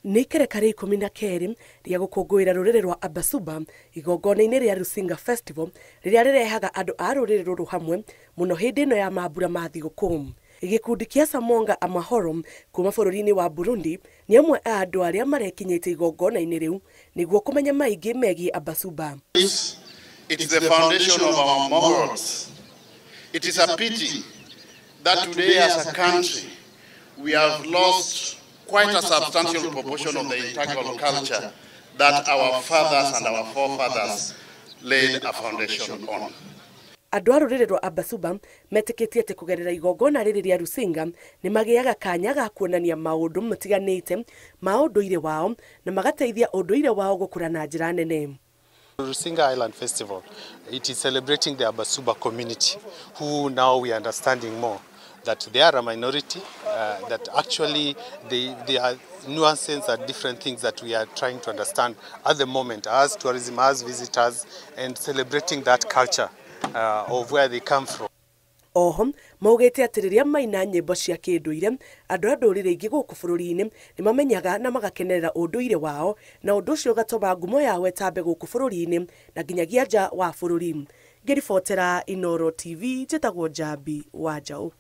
Nĩ ikereka rĩa 12 rĩa gũkũngũĩra rũrĩrĩ rwa Abasuba igongona-inĩ rĩa Rusinga Festival rĩrĩa rĩrehaga andũ a rũrĩrĩ rũrũ hamwe mũno hĩndĩ ĩno ya mambura ma thigũkũ. Gĩkundi kĩa Samonga Amahoro kuma bũrũri-inĩ wa Burundi nĩ amwe a andũ arĩa marekinyĩte igongona-inĩ rĩu nĩguo kũmenya maingĩ megiĩ Abasuba. It is the foundation of our morals. It is a pity that today as a country we have lost quite a substantial proportion of the integral culture that our fathers and our forefathers laid a foundation on. Andũ a rũrĩrĩ rwa Abasuba metĩkĩtie atĩ kũgerera igongona rĩrĩ rĩa Rusinga nĩ magĩaga kanya ga kuonania maũndũ matiganĩte ma ũndũire wao na magateithia ũndũire wao gũkũra na njĩra nene. Rusinga Island Festival, it is celebrating the Abasuba community, who now we are understanding more that they are a minority, that actually they are nuances and different things that we are trying to understand at the moment as tourism, as visitors, and celebrating that culture of where they come from. Oho maugĩte atĩ rĩrĩa maina nyĩmbo cia kĩndũire andũ a ndũrĩrĩ ingĩ gũkũ bũrũri-inĩ nĩ mamenyaga na magakenerera ũndũire wao na ũndũ ũcio ũgatũma ngumo yao ĩtambe gũkũ bũrũri-inĩ na nginyagia nja wa bũrũri. Ngĩribotera Inooro TV njĩtagwo Njambi wa Njaũ.